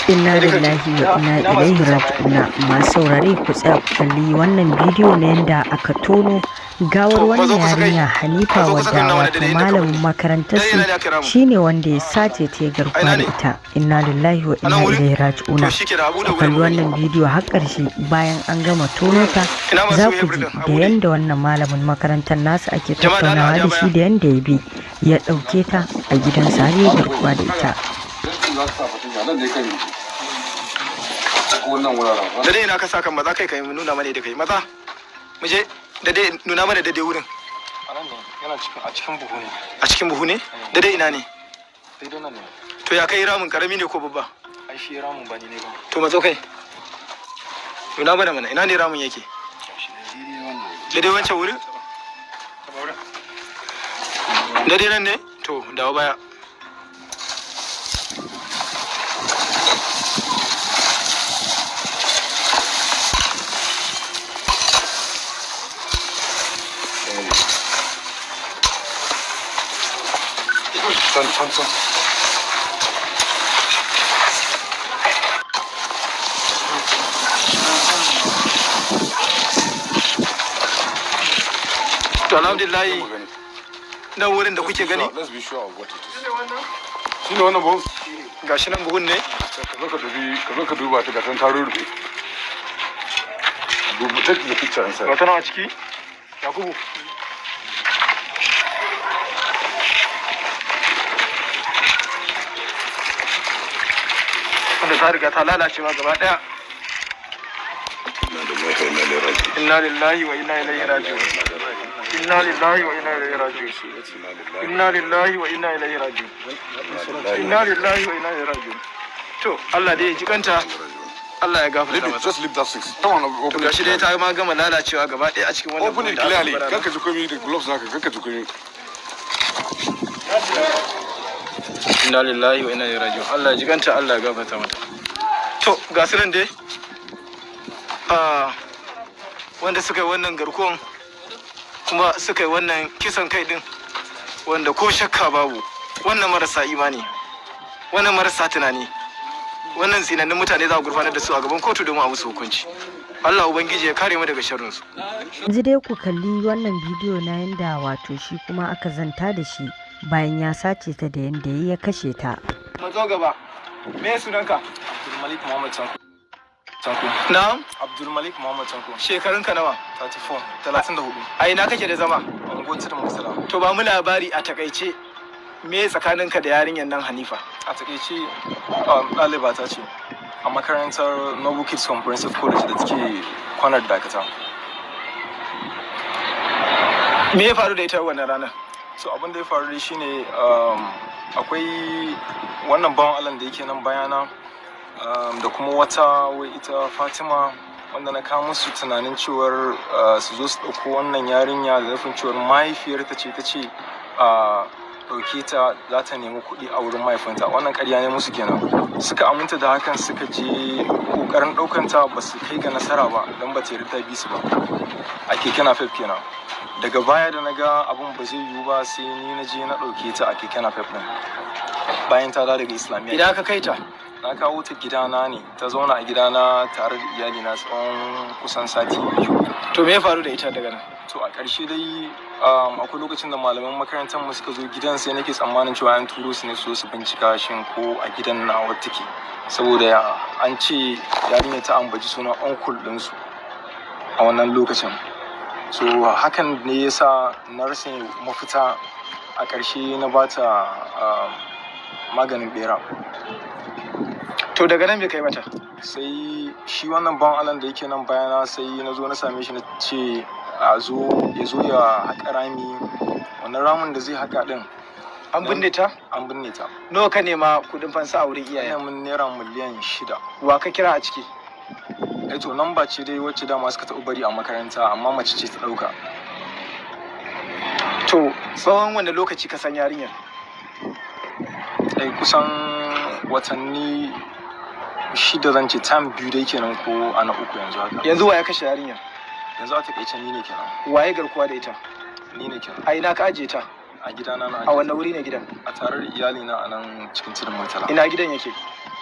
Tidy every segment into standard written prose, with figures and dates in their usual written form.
Inna lillahi wa inna ilaihi raji'una. Masu saurare, ku tsaya ku kalli wannan bidiyo na yadda aka tono gawar wannan yarinya Hanifa, wadda wato malamin makarantar su shine wanda ya sace ta, garkuwa da ita. Inna lillahi wa inna ilaihi raji'una. Ku kalli wannan bidiyo har ƙarshe. Bayan an gama tono ta, za ku ji da yanda wannan malamin makarantar nasu ake tattaunawa da shi, da yanda ya bi ya ɗauke ta a gidansa har ya garkuwa da ita. Nan ne kan wannan wuraren. Da dai ina ka sa kan maza kai, kai nuna mana da kai maza mu je da dai nuna mana daidai wurin. A nan ne, yana cikin a cikin buhu ne. A cikin buhu ne? Daidai ina ne? Daidai nan ne. To, ya kai ramin, karami ne ko babba? Ai shi ramin ba ni ne ba. To, matso kai nuna mana mana ina ne ramin yake. Daidai wancan wurin, daidai nan ne. To, dawo baya. Can, can, can. To, alhamdulillah, nan wurin da kuke gani. Let's be sure of what it is. Shi ne wannan buhun? Gashi nan, buhun ne. Ka zo ka dubi, ka zo ka duba ta, ga ta rurrufe. Dubu, take the picture inside. Ga ta nan a ciki, Yakubu. Wanda ta riga ta lalace ma gaba daya. Inna lillahi wa inna ilaihi raji'un. Inna lillahi wa inna ilaihi raji'un. Inna lillahi wa inna ilaihi raji'un. Inna lillahi wa inna ilaihi raji'un. To, Allah dai ya ji kanta, Allah ya gafarta Leave it, mata. just leave that six. Come on, To, open it. gashi dai ta ma gama lalacewa gaba ɗaya a cikin wannan Open it buhun da aka clearly. bara. Kar ka ji komai da gloves naka, kar ka ji komai. Inna lillahi wa inna ilaihi raji'un. Allah ya ji kanta, Allah ya gafarta mata. To, ga su nan dai ah, wanda suka yi wannan garkuwan kuma suka yi wannan kisan kai din, wanda ko shakka babu wannan marasa imani, wannan marasa tunani, wannan tsinannun mutane, za a gurfanar da su a gaban kotu domin a musu hukunci. Allah Ubangiji ya kare mu daga sharrinsu. Yanzu dai ku kalli wannan bidiyo na yanda wato shi kuma aka zanta da shi bayan ya sace ta, da yanda ya kashe ta. Matso gaba. Me sunanka? Abdulmalik Muhammad Tanko. Tanko. Na'am? Abdulmalik Muhammad Tanko. Shekarunka nawa? 34, 34. A ina kake da zama? Unguwar Tudun Murtala. To, ba mu labari a takaice, me tsakaninka da yarinyar nan Hanifa? A takaice, ɗaliba ta ce a makarantar Noble Kids Comprehensive College da take kwanar Dakata. Me ya faru da ita wannan ranar? So, abin da ya faru dai shine akwai wannan bawan Allah da yake nan bayana da kuma wata wai ita Fatima, wanda na kawo musu tunanin cewar su zo su ɗauko wannan yarinya da nufin cewar mahaifiyarta ce ta ce a ɗauke ta, za ta nemi kuɗi a wurin mahaifinta. Wannan ƙarya ne musu kenan. Suka aminta da hakan, suka je ƙoƙarin ɗaukanta, ba su kai ga nasara ba don ba ta yarda ta bi su ba a keke napep kenan. Daga baya da na ga abun ba zai yiwu ba, sai ni na je na ɗauke ta a keke napep ɗin bayan ta dawo daga Islamiyya. Idan aka kai ta? Na kawo ta gidana ne, ta zauna a gidana tare da iyalina tsawon kusan sati 2. To, me ya faru da ita daga nan? To, a ƙarshe dai akwai lokacin da malaman makarantar mu suka zo gidan, sai nake tsammanin cewa an turo su ne su zo su bincika shin ko a gidan nawa take, saboda an ce yarinya ta ambaci sunan uncle ɗinsu a wannan lokacin. So hakan ne yasa na rasa mafita, a ƙarshe na bata maganin bera. To, daga nan me kai mata? Sai shi wannan bawan Allah da yake nan bayana, sai na zo na same shi, na ce a zo, ya zo ya haƙa rami. Wannan ramin da zai haƙa ɗin. An binne ta? An binne ta. Nawa ka nema kudin fansa a wurin iyayen? Ina mun naira miliyan 6. Wa ka kira a ciki? Eh, to, namba ce dai wacce dama suka taɓa bari a makaranta, amma mace ce ta ɗauka. To, tsawon wanda lokaci ka san yarinyar? Eh, kusan watanni 6 zan ce, term 2 dai kenan, ko ana uku yanzu haka. Yanzu wa ya kashe yarinyar? Yanzu a takaice ni ne kenan. Waye garkuwa da ita? Ni ne kenan. A ina ka ajiye ta? A gidana na. A wanne wuri ne gidan? A tare da iyalina a nan cikin Tudun Murtala. Ina gidan yake?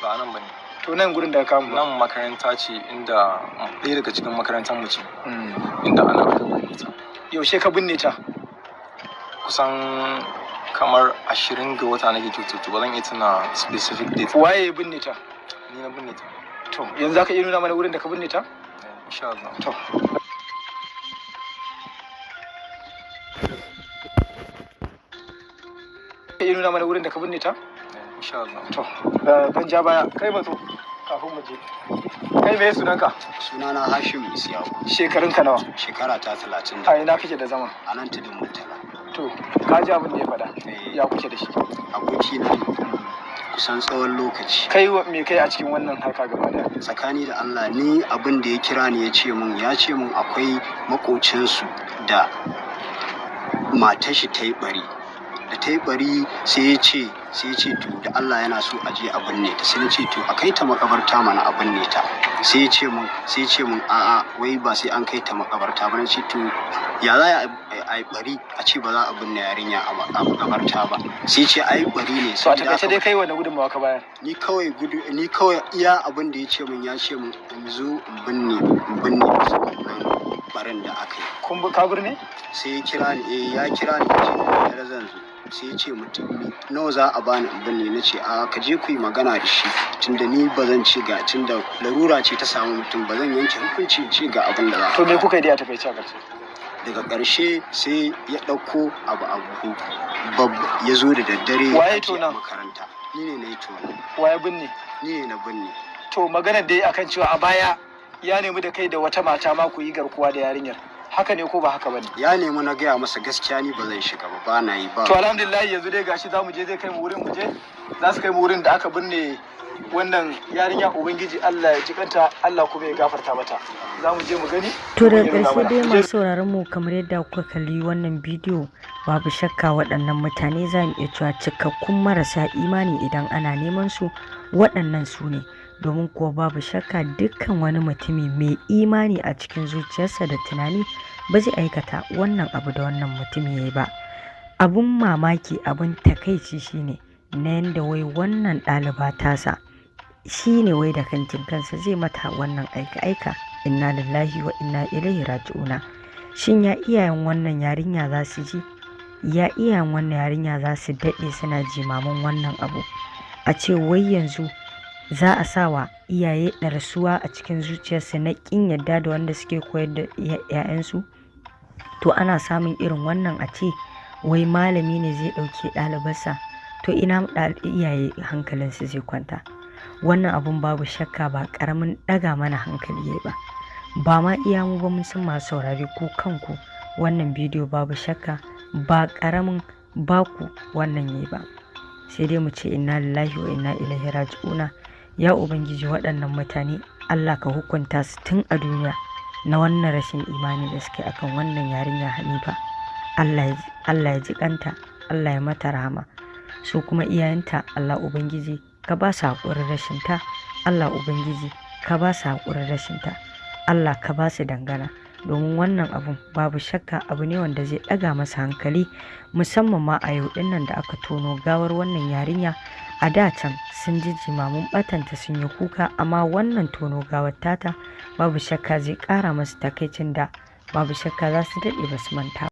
Ba a nan bane. To nan gurin da ka kama. Nan makaranta ce, inda ɗaya daga cikin makarantar mu ce, inda ana aka binne ta. Yaushe ka binne ta? Kusan kamar 20 ga wata nake kyautata, ba zan iya tuna specific date. Waye ya binne ta? Ni na binne ta. To yanzu zaka iya nuna mana wurin da ka binne ta? Insha Allah. To ka iya nuna mana wurin da ka binne ta? Insha Allah. To ban ja baya, kai matso kafin mu je. Kai, me sunanka? Sunana Hashim Isiyaku. Shekarunka nawa? Shekara ta 30 da A ina kake da zama? A nan Tudun Murtala. To ka ji abin da ya faɗa. Eh. Ya kuke da shi? Aboki na ne kusan tsawon lokaci. Kai me kai a cikin wannan harka gaba daya? Tsakani da Allah, ni abin da ya kira ni ya ce mun akwai makocinsu da matar shi ta yi bari. Da ta yi bari sai ya ce to da Allah yana so a je a binne ta. Sai na ce to a kai ta makabarta mana a binne ta. Sai ya ce mun a'a, wai ba sai an kai ta makabarta ba. Na ce to ya za a yi bari a ce ba za a binne yarinya a makabarta ba? Sai ya ce ai bari ne. To a Saboda takaice haka dai kai wani gudunmawa ka bayar? Ni kawai iya abin da ya ce mun in zo in binne musu wannan barin da aka yi. Kun ka birne? Sai ya kira ni, eh, ya kira ni, ya ce da daddare zan zo. Sai ya ce mutum nawa za a bani in binne? Na ce a ka je ku yi magana da shi, tunda ni ba zan ci ga, tunda larura ce ta samu mutum, ba zan yanke hukunci in ce ga abin da za a To me kuka yi dai a takaice a ƙarshe? Daga ƙarshe sai ya ɗauko abu a buhu ya zo da daddare ya Waye ajiye a tona? makaranta. Ni ne na yi tona. Waye binne? Ni ne na binne. To maganar dai akan cewa a baya ya nemi da kai da wata mata ma ku yi garkuwa da yarinyar, haka ne ko ba haka bane? Ya nemi, na gaya masa gaskiya ni ba zan shiga ba, ba na yi ba. To alhamdulillah, yanzu dai gashi za mu je, zai kai mu wurin, mu je, za su kai mu wurin da aka binne wannan yarinya. Ubangiji Allah ya jikanta, Allah kuma ya gafarta mata. Za mu je mu gani. To daga domin ya nuna ƙarshe mana. dai, masu sauraron mu, kamar yadda kuka kalli wannan bidiyo, babu shakka waɗannan mutane za mu iya cewa cikakkun marasa imani idan ana neman su, waɗannan su ne. Domin kuwa babu shakka dukkan wani mutumi mai imani a cikin zuciyarsa da tunani ba zai aikata wannan abu da wannan mutumi ya yi ba. Abun mamaki, abun takaici shine na yanda wai wannan ɗaliba tasa shi ne wai da kantin kansa zai mata wannan aika-aika. Inna lillahi wa inna ilaihi raji'una. Shin ya iyayen wannan yarinya za su ji? Ya iyayen wannan yarinya za su daɗe suna jimamin wannan abu? A ce wai yanzu za a sa wa iyaye ɗarsuwa a cikin zuciyarsu na ƙin yadda da wanda suke koyar da 'ya'yansu. To ana samun irin wannan, a ce wai malami ne zai ɗauke ɗalibarsa? To ina iyaye hankalinsu zai kwanta? Wannan abun babu shakka ba ƙaramin ɗaga mana hankali yayi ba. Ba ma iya mu ba, mun san masu saurare ku kanku wannan bidiyo babu shakka ba ƙaramin baku wannan yayi ba. Sai dai mu ce inna lillahi wa inna ilaihi raji'una. Ya Ubangiji, waɗannan mutane Allah ka hukunta su tun a duniya na wannan rashin imani da suke akan wannan yarinya Hanifa. Allah ya ji kanta, Allah ya mata rahama. Su kuma iyayenta, Allah Ubangiji ka ba su haƙurin rashin ta. Allah Ubangiji ka ba su haƙurin rashin ta. Allah ka ba su dangana. Domin wannan abun babu shakka abu ne wanda zai ɗaga masa hankali, musamman ma a yau ɗin nan da aka tono gawar wannan yarinya. A da can sun ji jimamin ɓatanta, sun yi kuka, amma wannan tono gawar tata babu shakka zai ƙara masu takaicin da babu shakka za su daɗe ba su manta.